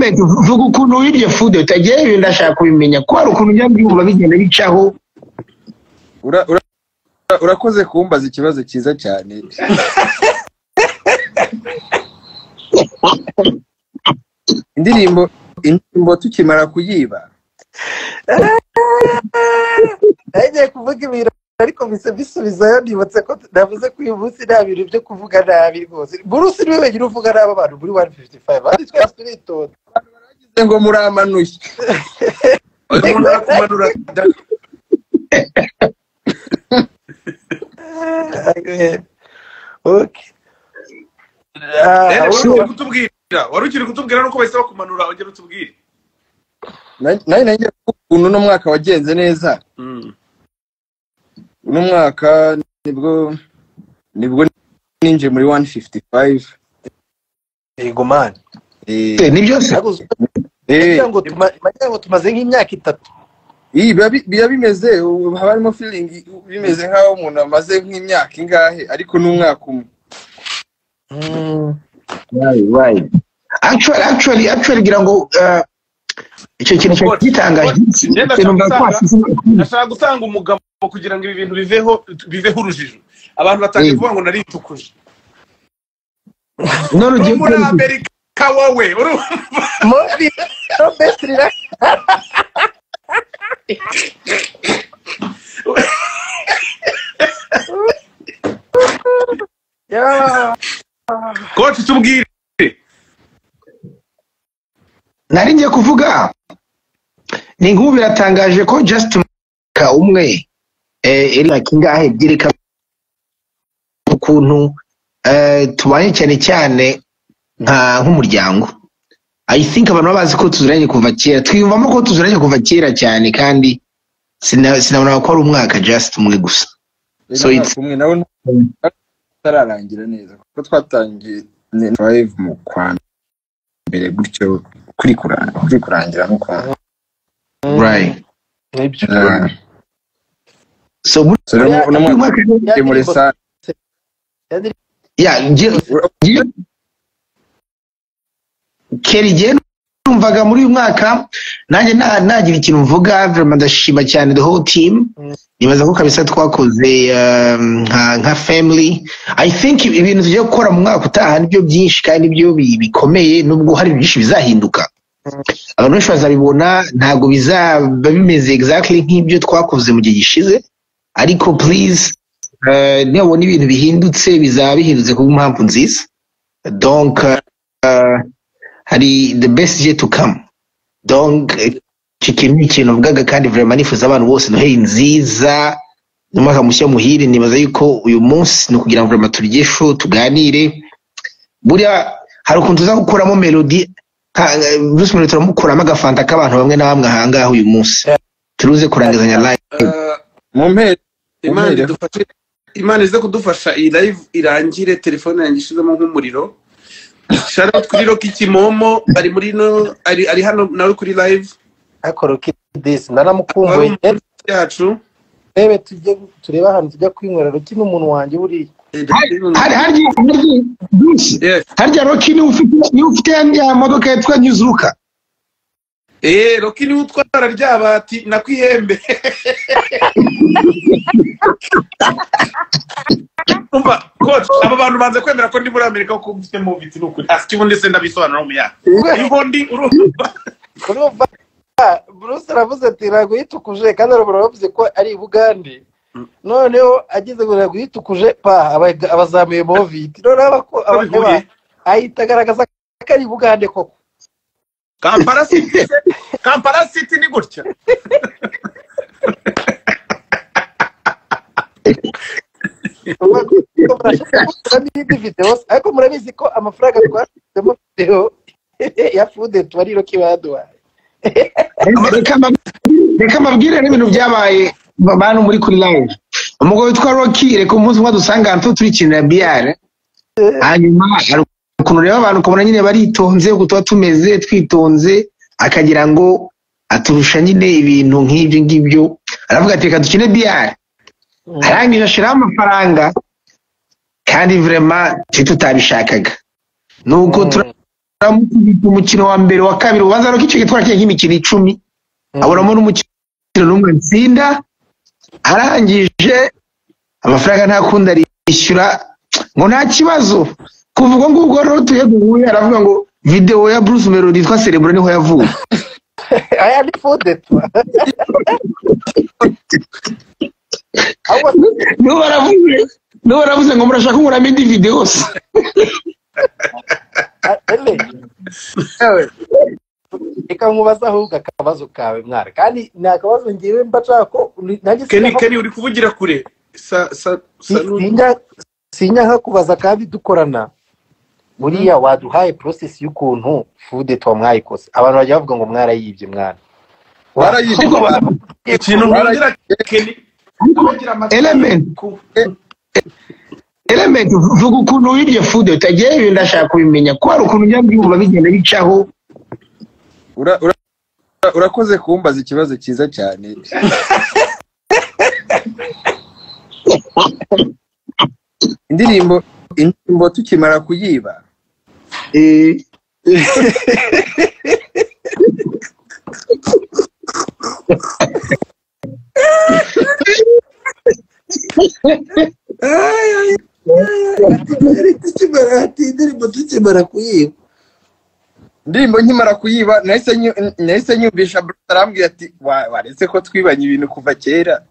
Element, vuga ukuntu wibye food utagiye, ibintu ndashaka kubimenya ko hari ukuntu njya mbyumva bigenda bicaho. Urakoze kumbaza ikibazo cyiza cyane. Indirimbo tukimara kuyiba nagiye kuvuga ibintu ariko bisubizayo, nibutse ko navuze ko uyu munsi nta bintu byo kuvuga nabi rwose. Bruce niwe wenyine uvuga nabi abantu muri 155, abandi twese turitonda. Baragize ngo muramanuye. Umuntu arakumanura. Okay. Wari ukiri kutubwira nuko bahise bakumanura, ongera utubwire. Nari nagiye ukuntu uno mwaka wagenze neza. Uno mwaka nibwo ninje muri 155. Yego man. Nibyo se. Ngo tumaze nk'imyaka itatu. Biba bimeze, haba harimo feeling bimeze nkaho umuntu amaze nk'imyaka ingahe, ariko n'umwaka umwe. Right. Actually ngira ngo icyo kintu gitangaje. Ndashaka gutanga umugabo kugira ngo ibi bintu biveho urujijo. Abantu batangiye kuvuga ngo naritukuje. None ugiye muri Amerika wowe urumva muri best relax. Yeah. Coach tubwire. Nari ngiye kuvuga ni nk'ubu biratangaje ko just umwe iri kingahe byereka ukuntu tubanye cyane cyane nka nk'umuryango. I think abantu bazi ko tuzuranye kuva kera, twiyumvamo ko tuzuranye kuva kera cyane, kandi sinabona ko ari umwaka just umwe gusa. So it's umwe nawe tararangira neza kuko twatangiye live mu kwa mbere gutyo kuri kurangira no kwa right. So muri sa yeah, Kerry numvaga muri uyu mwaka nanjye nagira ikintu mvuga, vraiment ndashima cyane the whole team. Nibaza ko kabisa twakoze nka family. I think ibintu tugiye gukora mu mwaka utaha nibyo byinshi kandi nibyo bikomeye, nubwo hari byinshi bizahinduka. Abantu benshi bazabibona, ntabwo bizaba bimeze exactly nk'ibyo twakoze mu gihe gishize, ariko please nibabona ibintu bihindutse bizaba bihindutse ku mpamvu nziza. Donc hari the best year to come. Donc iki ni ikintu mvugaga kandi vraiment nifuza abantu bose Noheli nziza n'umwaka mushya muhire. Nibaza yuko uyu munsi ni ukugira ngo vraiment turye show tuganire. Buriya hari ukuntu tuza gukuramo melody, Bruce Melody turamukuramo agafanta k'abantu bamwe na bamwe ahangaha uyu munsi turuze kurangizanya live. Imana ize kudufasha iyi live irangire, telefone yanjye ishizemo nk'umuriro. Shout kuri Rocky Kimomo ari muri no ari hano nawe kuri live. Ariko Rocky this naramukumbuye yacu. Rebe tujye tureba ahantu tujya kwinywera. Rocky n'umuntu wanjye buriya. Harya Rocky ni ufite ya modoka yitwa Nyuzuruka. Rocky ni utwara ryabati nakwihembe. Umva coach, aba bantu banze kwemera ko ndi muri Amerika ko mfite movie n'ukuri. Asiki ubundi se ndabisobanura mu ya. Ibondi urumva. Urumva Bruce aravuze ati ntabwo yitukuje kandi aravuze ko ari i Bugande. Noneho ageze ngo ntabwo yitukuje pa abazamuye movie. Noneho ahita agaragaza ko ari i Bugande koko. Kampala City, Kampala City ni gutya. Ariko murabizi ko amafaranga twashizemo video ya food twari Rocky baduhaye. Reka mbabwire n'ibintu byabaye bantu muri kuri live. Umugabo witwa Rocky, reka umunsi umwe dusanga ahantu turikinira biyare, hanyuma hari ukuntu reba abantu ukabona nyine baritonze, uko tuba tumeze twitonze, akagira ngo aturusha nyine ibintu nk'ibyo ngibyo, aravuga ati reka dukine biyare, arangije ashiraho amafaranga kandi vraiment tutabishakaga. Nuko Turamukubita umukino wa mbere, wa kabiri, ubanza Rocky icyo gihe twarakinnye nk'imikino 10, aburamo n'umukino n'umwe nsinda. Arangije amafaranga ntakundi arishyura ngo nta kibazo. Kuva ubwo ngubwo rero tuye duhuye aravuga ngo video ya Bruce Melody yitwa Cerebro niho yavuye. Aya ni fudetwa. Nibo baravuze ngo murashaka kunkuramo indi video se. Reka nkubaze ahubwo akabazo kawe mwara, kandi ni akabazo ngewe mba nshaka ko nanjye Kenny uri kuvugira kure. Sinya nkakubaza kandi dukorana. Buriya waduhaye process y'ukuntu fudetwa mwayikose. Abantu bajya bavuga ngo mwarayibye mwana. Warayibye. Ikintu nkundira Kenny Element vuga ukuntu wibye fudetwa, utagiye ndashaka kubimenya ko hari ukuntu njya mbyumva bigenda bicaho. Urakoze kumbaza ikibazo cyiza cyane. Indirimbo tukimara kuyiba Tukimara kuyiba indirimbo nkimara kuyiba nahise nyumvisha Bruce arambwira ati waretse ko twibanye ibintu kuva kera.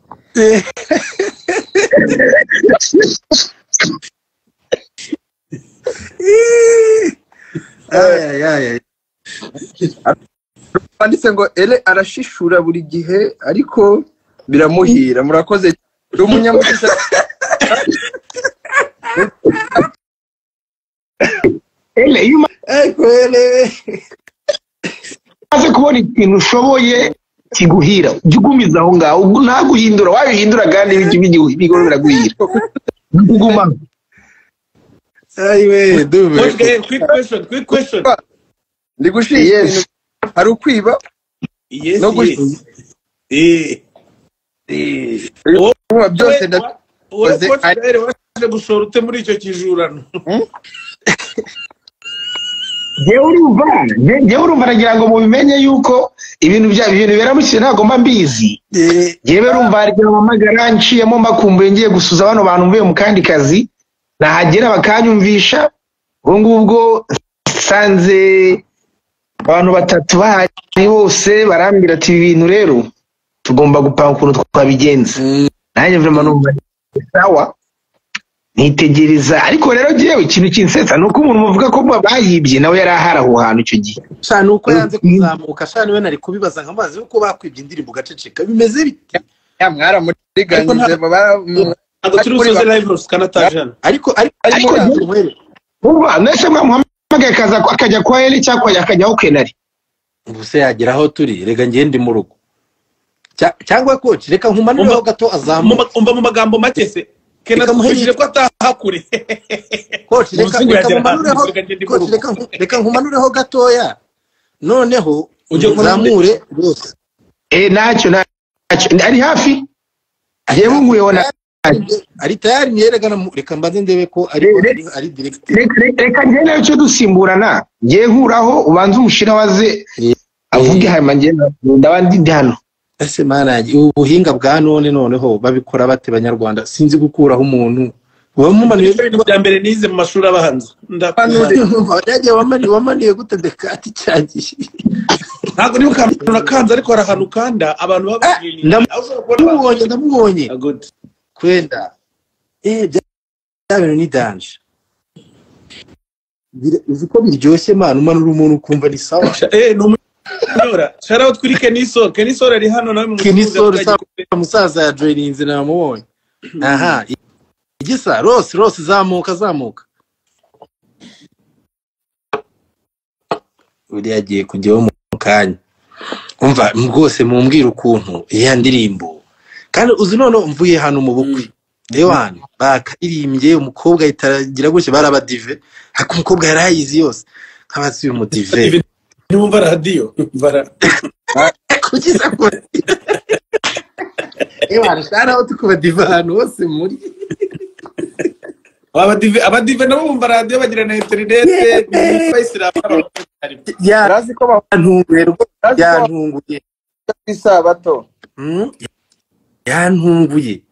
Banditse ngo ele arashishura buri gihe ariko biramuhira. Murakoze uri umunyamugisha. Ele iyo umaze kubona ikintu ushoboye kiguhira ujye ugumiza aho ngaho, ntaguhindura. Wabihindura kandi ibigo biraguhira. Uguma. Ayiwe dume. Quick question. Ndi gushinga hari ukwiba no gushinga. Byose ndakoze waje gushora ute muri icyo kijurano? Jewe urumva nagira ngo mubimenye yuko ibintu bibera mu kintu ntabwo mba mbizi. Jewe urumva hari igihe mpamagara nciyemo mbakumbuye ngiye gusuza bano bantu mvuye mu kandi kazi, nahagera bakanyumvisha. Ubwo ngubwo nsanze abantu batatu bahari bose barambwira ati ibi bintu rero tugomba gupanga ukuntu twabigenza. Nanjye vraiment numva sawa nitegereza. Ariko rero jewe ikintu kinsetsa nuko umuntu muvuga ko bayibye nawe yari ahari aho hantu icyo gihe. Sha nuko yanze kuzamuka, sha niwe nari kubibaza nkamazi uko bakwibye indirimbo gaceceka bimeze bite? Ya mwaramuriganyize ntabwo turi busoze live rose kanatajana. Ariko uba nese mwamuhamagaye kaza akajya kwa Eli cyangwa akajya aho Kenari. Ubuse yagera aho turi rega ngiye ndi mu rugo. Cyangwa coach reka nkumanureho gato azamuka. Umva mu magambo make se Kenari tufishije ko ataha kure. Coach reka nkumanureho gatoya noneho uzamure rwose. Ntacyo ari hafi. Yewe nguyeho na ari tayari nyeregana, reka mbanze ndebe ko ari direct. Reka njye nayo cyo dusimburana, ngiye nkuraho ubanze umushira waze avuge hanyuma ngiye ndabandi ndi hano. Ese mana ubuhinga bwa none noneho babikora bate banyarwanda? Sinzi gukuraho umuntu wamumanuye ibintu bya mbere nize mu mashuri abanza. Ndakumanuye wamaniye gute dekati cyagiye. Ntabwo niba ukamura kanza ariko hari ahantu kanda abantu babwiye. Ndamubonye. Kwenda bya bintu ni danger. Uzi ko biryoshye man, umanura umuntu ukumva ni sawa. Ni umunyora. Shout out kuri Kenisol. Kenisol ari hano nawe mu Kenisol musaza ya joininze namubonye. Aha igisa Rose zamuka. Uri yagiye kujyaho mu kanya. Umva rwose mumbwira ukuntu iya ndirimbo. Kandi uzi none mvuye hano mu bukwe. Dewan bakaririmbye umukobwa itagira gutya barabadive, ariko umukobwa yarayizi yose. Nkabatsi uyu mudive. Numva radio, bara. Kukiza ko. Ewan shout out ku badive hano hose muri. Abadive nabo bumva radiyo bagira na interinete n'abayisilamu. Yarazi ko yantunguye rwose, yantunguye isabato. Yantunguye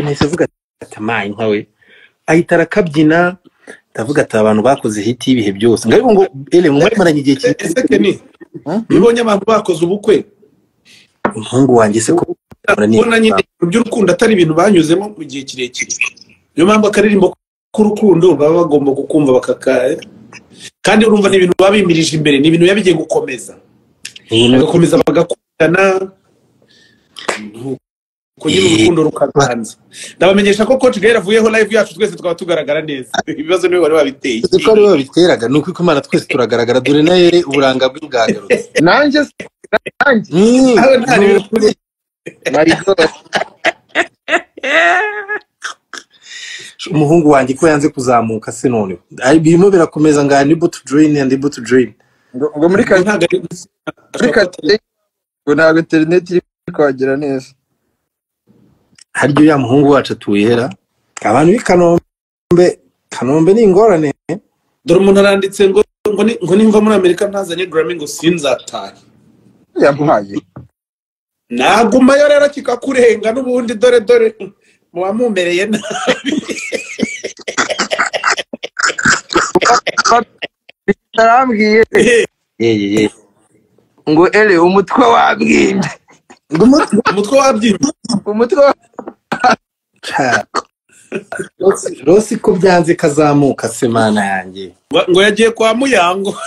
nahise avuga ati amaye nkawe ahita arakabyina. Ndavuga ati abantu bakoze hit y'ibihe byose ngariko ngo ele mwamaranye igihe kinini. Nibonye abantu bakoze ubukwe umuhungu wanjye se ko ubona nyine by'urukundo atari ibintu banyuzemo mu gihe kirekire. Niyo mpamvu akaririmbo k'urukundo baba bagomba kukumva bakakaye, kandi urumva ni ibintu babimirije imbere, ni ibintu yabigiye gukomeza bagakomeza bagakundana kugira urukundo rukaganza. Ndabamenyesha ko Coach Gael avuyeho live yacu twese twaba tugaragara neza. Ibibazo niwe wari wabiteye. Uko ari babiteraga nuko Imana twese turagaragara, dore naye uburanga bwe bwagarutse. Nanjye umuhungu wanjye ko yanze kuzamuka se none birimo birakomeza ngo unable to join and able to join. Ngo muri ngo ntabwo internet iri kwagera neza. Haryo ya muhungu wacu atuye abantu b'i Kanombe ni ingorane. Dore umuntu aranditse ngo nimva muri Amerika ntazanye Grammy ngo sinzatahe. Yamuhaye nagumayo rero kikakurenga n'ubundi dore muwamumereye nabi. Arambwiye ngo ele umutwe wabwimbye. Umutwe wabyimbye. Umutwe Rosi ko byanze kazamuka se mana yanjye. Ngo yagiye kwa Muyango.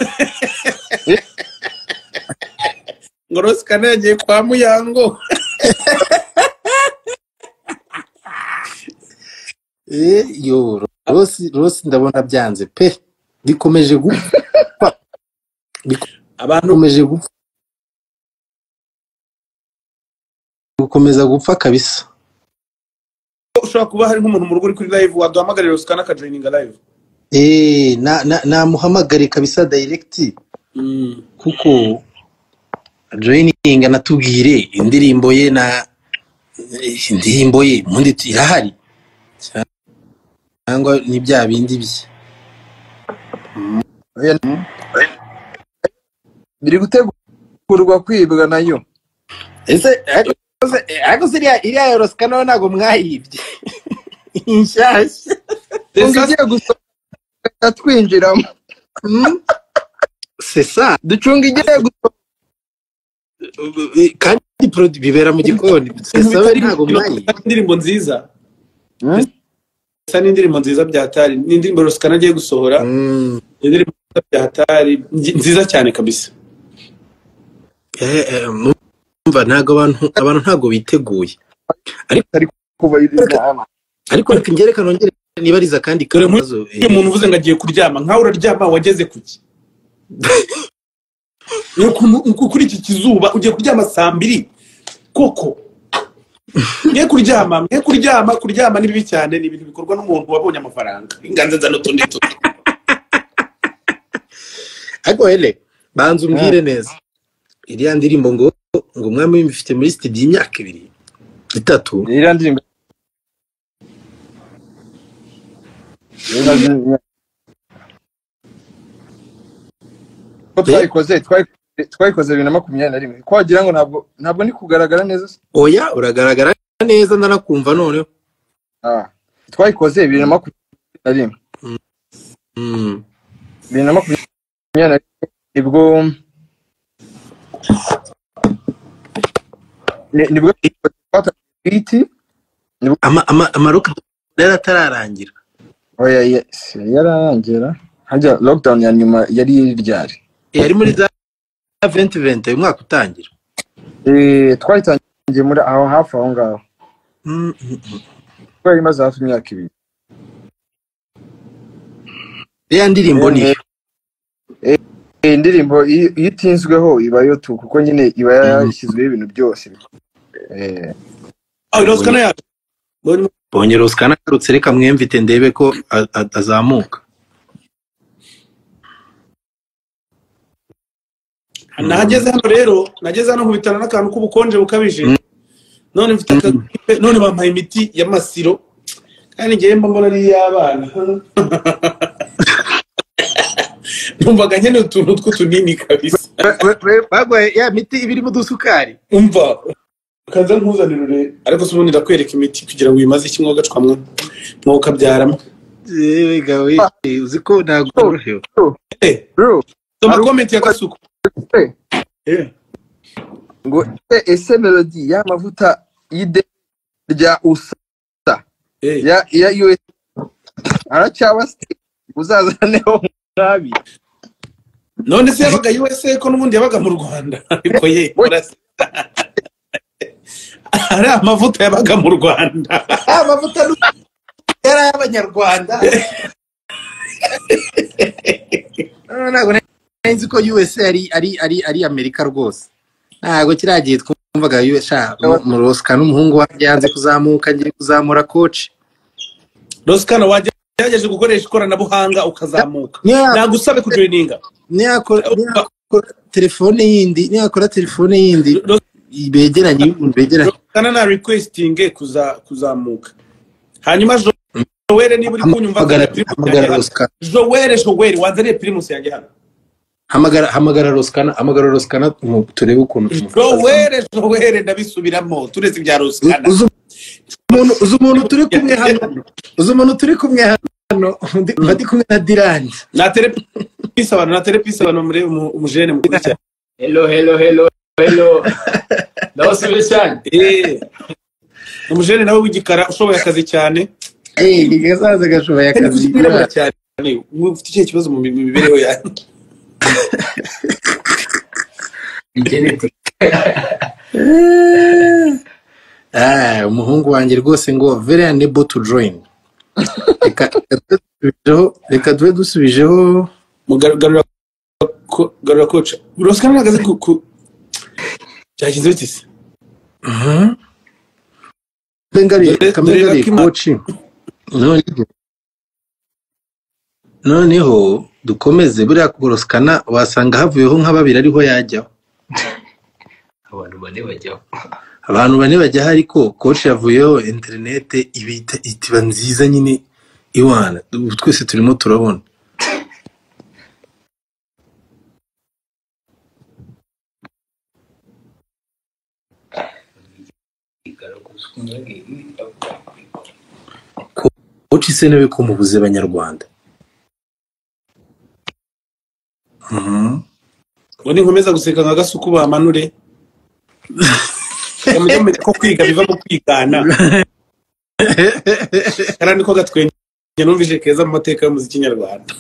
Ngo Rosi kana yagiye kwa Muyango. Yo Rosi ndabona byanze pe, bikomeje gupfa. Abantu bikomeje gupfa. Gukomeza gupfa kabisa. Ushobora kuba hari nk'umuntu mu rugo uri kuri live waduhamagarira Rosi kana akajoininga live. Na muhamagare kabisa direct. Kuko joininga natubwire indirimbo ye na indirimbo ye mundi irahari cyangwa ni bya bindi bye. Biri gutegurwa kwibwa nayo. Ese ariko iriya Rosi kana ntago mwayibye inshyashya ngiye gusohoka twinjiramo. C'est ça, ducunga igiye gusohoka kandi produit bibera mu gikoni. C'est ça, ntago mwayibye. Indirimbo nziza Esa ni indirimbo nziza byatari, ni indirimbo Rosi kana agiye gusohora. Indirimbo byatari nziza cyane kabisa. Mva ntago abantu ntago biteguye. Ariko reka ngereka nongere nibariza kandi kabazo. Umuntu uvuze ngo agiye kuryama nkawe uraryama wageze kuki? Kuri iki kizuba ugiye kuryama saa 2 koko. Mwe kuryama ni bibi cyane, ni ibintu bikorwa n'umuntu wabonye amafaranga. Inganze nza n'utundi tundi. Ariko hele banza umbwire neza. Iriya ndirimbo ngo umwami w'imfite muri studio y'imyaka 2 3. Iriya ndirimbo twayikoze 2021 ko wagira ngo ntabwo ni kugaragara neza. Oya uragaragara neza ndanakumva noneho. Twayikoze 2021. 2021 nibwo amaruka rero atararangira. Oya yes yararangira. Hajya lockdown ya nyuma yari ryari? Yari muri za 2020 uyu mwaka utangira. Twayitangiye muri aho hafi aho ngaho. Twari imaze hafi imyaka 2. Ya ndirimbo ni indirimbo iyo itinzweho iba yo tu kuko nyine iba yashyizweho ibintu byose. Rosi kana yaje. Bonye Rosi kana agarutse, reka mwemvite ndebe ko azamuka. Nageze hano rero, nageze hano nkubitana n'akantu k'ubukonje bukabije. None mfite none bampaye imiti y'amasiro. Kandi ngewe mba mbona ari iy'abana. Numvaga nkeneye utuntu tw'utunini kabisa. Bagwaye ya miti iba irimo udusukari. Umva kaza nkuzanire urebe, ariko se ubundi ndakwereka imiti kugira ngo uyimaze kimwe ugacwamwo mwokabyaramo. Yewe gawe, uzi ko ntabwo worohewe. Bro, soma comment ya Kasuku. Ngo ese Melody ya mavuta y'ide rya USA ya US aracyaba uzazaneho nabi. None se yabaga USA ko n'ubundi yabaga mu Rwanda? Ariko ye ari amavuta yabaga mu Rwanda. Amavuta yari ay'abanyarwanda. Ntabwo nzi ko USA ari Amerika rwose. Ntabwo kiragiye twumvaga USA. Mu Rosca n'umuhungu wanjye yanze kuzamuka, ngiye kuzamura coach. Rosca wagerageje gukoresha ikoranabuhanga ukazamuka. Nagusabe kujoininga. Niyakora telefone yindi, niyakora telefone yindi begeranye begeranye. Rosca na requesting kuzamuka. Hanyuma Joel niba uri kunyumva, Joel wanzaniye Primus yanjye hano. Hamagara Roscana turebe ukuntu tumufasha. Joel ndabisubiramo turetse ibya Roscana. Uzi umuntu turi kumwe hano. Uzi umuntu turi kumwe hano ndi kumwe na Dirani. Na terepisa abantu muri umujene mukuru cyane. Hello hello hello hello. Ndabasubije cyane. Umujene nawe w'igikara ushoboye akazi cyane. Gasaza gashoboye akazi cyane. Ufite ikihe kibazo mu mibereho yawe? Umuhungu wanjye rwose ngo very unable to join. Reka tube dusubijeho. Garura coach. Rosca nagaze ku cyagize bite se? Ngari coach. Noneho dukomeze buriya kugoroskana wasanga havuyeho nka babiri ariho yajya. Abantu bane bajyaho. Abantu bane bajya ariko coach yavuyeho internet ibita itiba nziza nyine iwana. Twese turimo turabona. Coach se nawe ko mubuze abanyarwanda. Ngo ninkomeza guseka nka Gasuku bamanure. Mujye ko kwiga biva mu kwigana. Kandi niko gatwenge numvise keza mu mateka y'umuziki nyarwanda.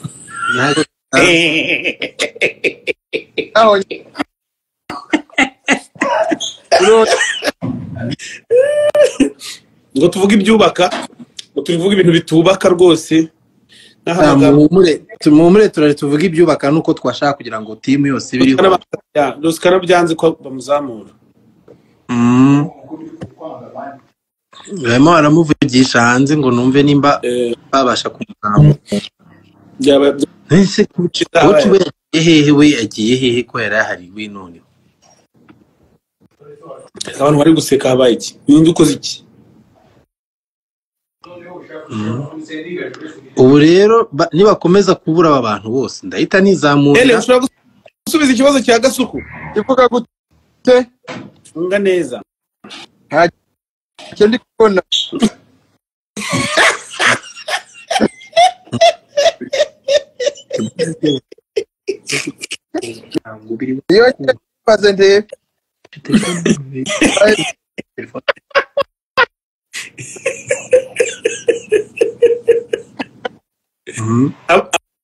Ngo tuvuge ibyubaka, ngo tuvuge ibintu bitubaka rwose. Muhumure turari tuvuge ibyubaka nuko twashaka kugira ngo team yose ibiriho. Rosca byanze ko bamuzamura. Barimo baramuvugisha hanze ngo numve nimba babasha kumuzamura. Ese coach we hehe we yagiye hehe ko yari ahari we none? Abantu bari guseka habaye iki? Ninde ukoze iki? Ubu rero nibakomeza kubura aba bantu bose ndahita nizamura. Ele ushobora gusubiza ikibazo cya Gasuku? Ivuga gute? Funga neza. Ntacyo ndi kubona. Iyo baze ndebe.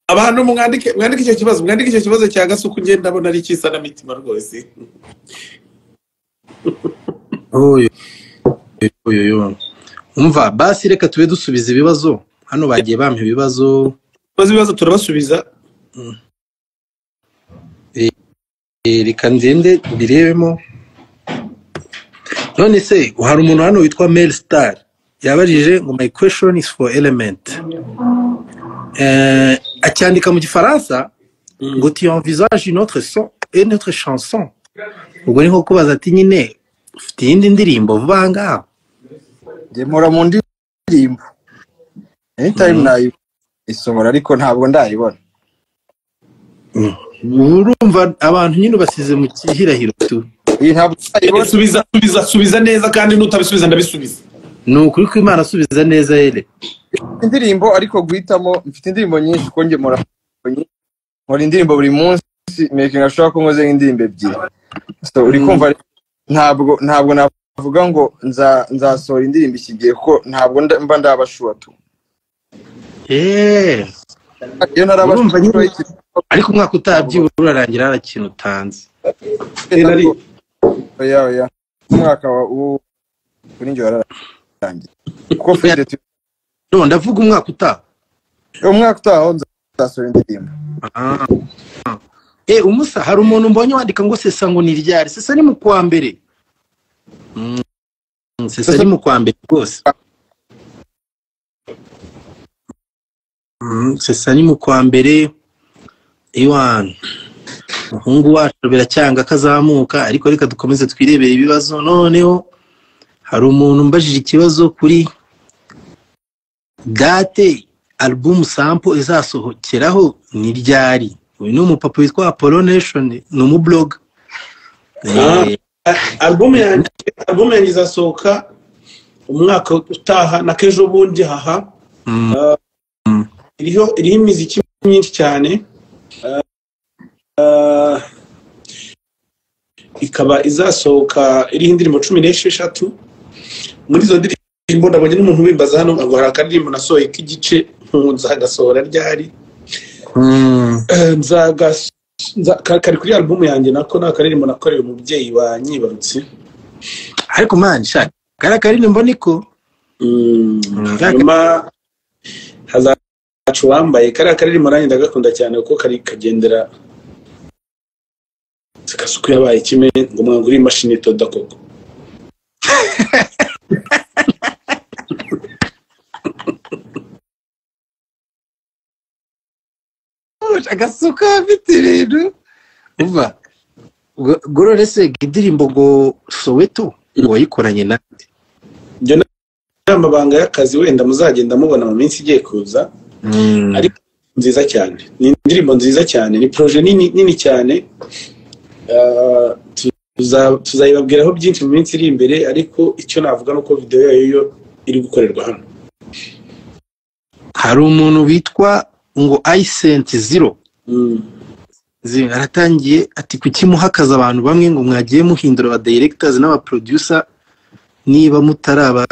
Abantu mwandike icyo kibazo, mwandike icyo kibazo cya Gasuku nge ndabona ari cyisa na mitima rwose. Oyo. Umva basi reka tube dusubiza ibibazo. Hano bagiye bampa ibibazo. Ibibazo turabasubiza. Reka ngende mbirebemo. None se hari umuntu hano witwa Mel Star yabajije ngo my question is for Element. Acyandika mu gifaransa ngo tu envisages une autre son, une autre chanson. Ubwo ni nko kubaza ati nyine ufite iyindi ndirimbo vuba ngaha? Njye mpora mu ndirimbo. Anytime nayisohora ariko ntabwo ndayibona. Urumva abantu nyine basize mu kihirahiro tu. Iyi ntabwo ndayibona. Subiza subiza subiza neza kandi nutabisubiza ndabisubiza. Ni ukuri ko Imana asubiza neza yere. Indirimbo ariko guhitamo, mfite indirimbo nyinshi ko njye nkora indirimbo buri munsi, making ashobora ko nkoze nk'indirimbo ebyiri. So uri kumva ntabwo navuga ngo nzasohora indirimbo iki gihe ko ntabwo mba ndabashura tu. Iyo ntarabashura ariko umwaka utabyibura urarangira nta kintu utanze. Oya umwaka kuri njye wararangiye. Kuko mfite no ndavuga umwaka utaha. Umwaka utaha nzasohora indirimbo. Umusa hari umuntu mbonye wandika ngo sesa ngo ni ryari? Sesa ni mu kwa mbere. Sesa ni mu kwa mbere rwose. Sesa ni mu kwa mbere. Iwan umuhungu wacu biracyanga kazamuka ariko reka dukomeze twirebere ibibazo. Noneho hari umuntu mbajije ikibazo kuri date album sample izasohokeraho ni ryari. Uyu ni umupapa witwa Apollo Nation, ni umublog. Album yanjye izasohoka umwaka utaha na kejo bundi haha. Iriho imiziki myinshi cyane. Ikaba izasohoka iriho indirimbo 16. Muri izo ndirimbo ndabonye n'umuntu wimbaza hano ngo hari akaririmbo nasohoye k'igice nzagasohora ryari. Kari kuri album yanjye nako ni akaririmbo nakoreye umubyeyi wanyibarutse. Ariko man shaka kari akaririmbo niko nyuma hazacu wambaye kari akaririmbo nanjye ndagakunda cyane kuko kari kagendera kasuku yabaye kimwe ngo mwangure imashini itoda koko. Agasuka afite ibintu uva gorore se indirimbo ngo Soweto ngo wayikoranye nande? Ibyo ni amabanga y'akazi wenda muzagenda mubona mu minsi igiye kuza. Ariko nziza cyane, ni indirimbo nziza cyane, ni projet nini nini cyane. Tuzayibabwiraho byinshi mu minsi iri imbere, ariko icyo navuga nuko video yayo yo iri gukorerwa hano. Hari umuntu witwa ngo iCent Zero aratangiye ati kuki muhakaza abantu bamwe ngo mwagiye muhindura aba directors n'aba producer niba mutaraba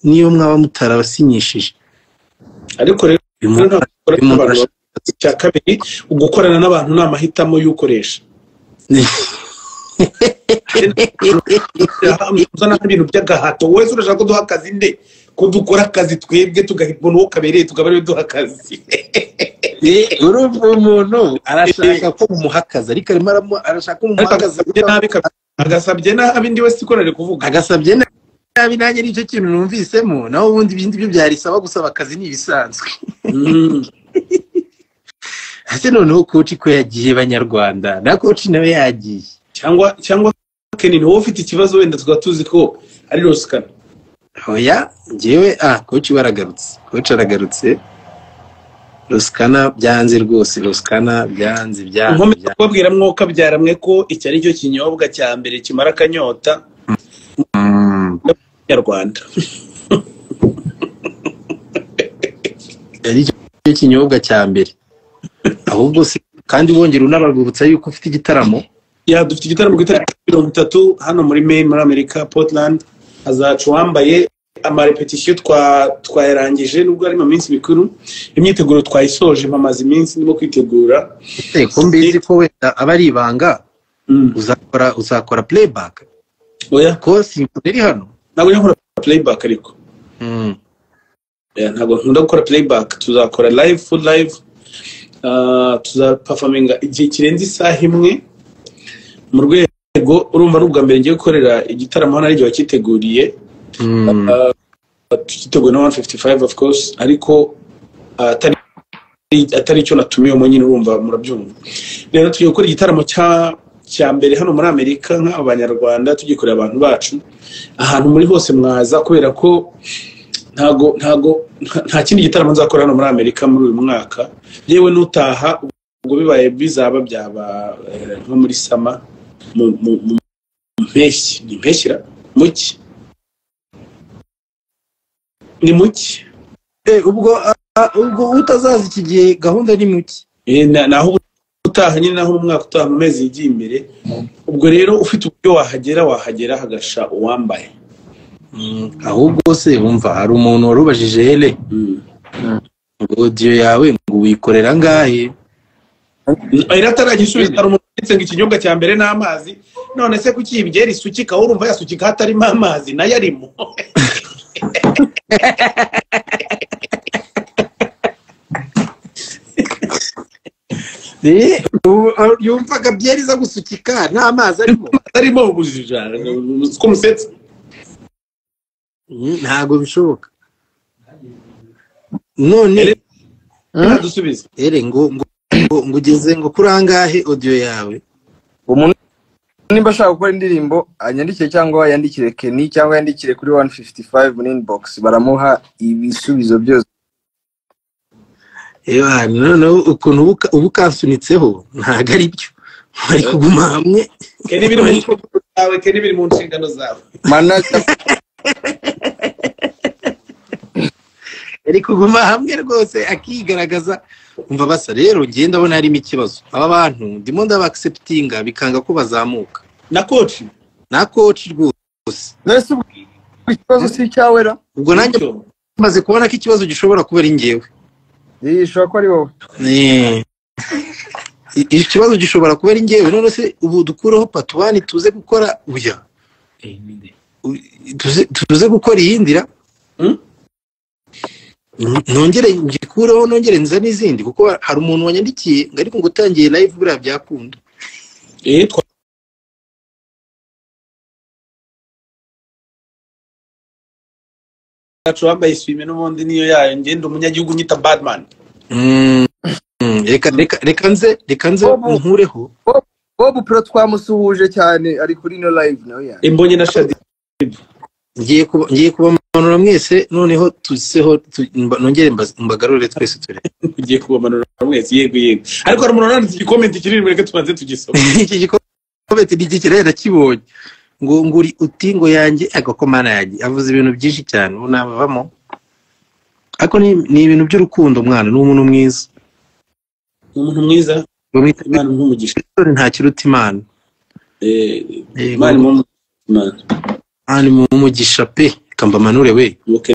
niyo mwaba mutarabasinyishije. Ariko rero cya kabiri ugukorana n'abantu ni amahitamo y'ukoresha. Uzana ibintu by'agahato wese urashaka ko duha akazi nde? Ko dukora akazi twebwe tugahitamo uwo kabereye tukaba ariwe duha akazi. Urumva umuntu arashaka ko mumuha akazi ariko arimo arashaka ko mumuha akazi agasabye nabi ndi we siko nari kuvuga. Agasabye nabi nanjye nicyo kintu numvisemo, naho ubundi ibindi byo byarisaba gusaba akazi ni ibisanzwe. Ese noneho coach ko yagiye banyarwanda na coach nawe yagiye cyangwa Kenny ni wowe ufite ikibazo wenda tukaba tuzi ko ari Rosikana. Oya njyewe coach baragarutse, coach aragarutse. Rosikana byanze rwose, Rosikana byanze. Nkomeza kubabwira mwoka byaramwe ko iki ari cyo kinyobwa cya mbere kimara akanyota Nyarwanda. Ari cyo kinyobwa cya mbere. Ahubwo se kandi wongera unabagurutsa yuko ufite igitaramo. Ya dufite igitaramo ku itariki 30 hano muri Maine muri Amerika Portland. Hazacu wambaye amarepetisiyo twayarangije nubwo ari mu minsi mikuru, imyiteguro twayisoje mpamaze iminsi ndimo kwitegura. Ko mbizi ko wenda aba ari ibanga uzakora playback? Oya ko iri hano ntabwo nkora playback ariko ntabwo nkunda gukora playback. Tuzakora live, full live. Tuzaperforminga igihe kirenze isaha imwe mu rwego urumva n'ubwa mbere ngiye gukorera igitaramo hano ari igihe wakiteguriye. Tukiteguye na 155 of course, ariko atari icyo natumiwemo nyine urumva murabyumva. Rero tugiye gukora igitaramo cya mbere hano muri Amerika nk'abanyarwanda, tugikorera abantu bacu ahantu muri hose mwaza, kubera ko Ntago nta kindi gitaramo nzakora hano muri Amerika muri uyu mwaka. Yewe nutaha ubwo bibaye bizaba byaba nko muri sama mu mpeshyi, ni impeshyira muki ni muki. Ubwo ubwo utazaza iki gihe gahunda ni muki. Naho utaha nyine, naho mu mwaka utaha mu mezi yigiye imbere. Ubwo rero ufite uburyo wahagera hagasha uwambaye. Ahubwo se wumva hari umuntu warubajije hele ngo audio yawe ngo wikorera ngahe? Irataragisubiza. Hari umuntu wanditse ngo ikinyobwa cya mbere n'amazi. None se kuki ibyera isukika urumva yasukika hatarimo amazi nayo arimo? Yumvaga byeri iza gusukika nta mazi arimo. Arimo ubujijana ko musetsa. Ntago bishoboka. None dusubize ere ngo ugeze ngo kurangahe audio yawe? Umuntu nimba ashaka gukora indirimbo anyandikire cyangwa yandikire Kenny cyangwa yandikire kuri 155 muri inbox, baramuha ibisubizo byose. Ewa noneho ukuntu ubu kansunitseho ntago ari byo, bari kuguma hamwe. Kenny biri mu nshingano zawe, Kenny biri mu nshingano zawe. Manager ari kuguma hamwe rwose akigaragaza. Umva basa rero ngiye ndabona harimo ikibazo. Aba bantu ndimo ndaba-acceptinga bikanga ko bazamuka. Na coach rwose. Nese ikibazo si cyawera. Ubwo nanjye maze kubona ko ikibazo gishobora kuba ari ngewe. Ishobora kuba ari wowe. Ikibazo gishobora kuba ari ngewe. None se ubu dukureho patuwani tuze gukora uya. Tuze gukora iyindira. Nongere ngikureho, nongere nza n'izindi, kuko hari umuntu wanyandikiye ngo ariko ngo utangiye live buriya byakunda. Twacu wambaye swime n'ubundi niyo yayo, ngenda umunyagihugu nyita badman. Reka nze nkureho. Bob Pro twamusuhuje cyane ari kuri no live nawe ya. Imbonye na Shadi. Ngiye kubamanura mwese noneho tuseho nongere mbagarure twese ture. Ngiye kubamanura mwese yego yego. Ariko hari umuntu wanditse igicomment kinini mureke tubanze tugisoma. Iki gicomment ni iki kirera nakibonye. Ngo nguri uti ngo yanjye agakomana yanjye avuze ibintu byinshi cyane unabavamo. Ariko ni ibintu by'urukundo mwana, ni umuntu mwiza. Umuntu mwiza. Imana nk'umugisha. Nta kiruta Imana. Imana mu Imana. Ani mu mugisha pe. Kamba manure we. Okay.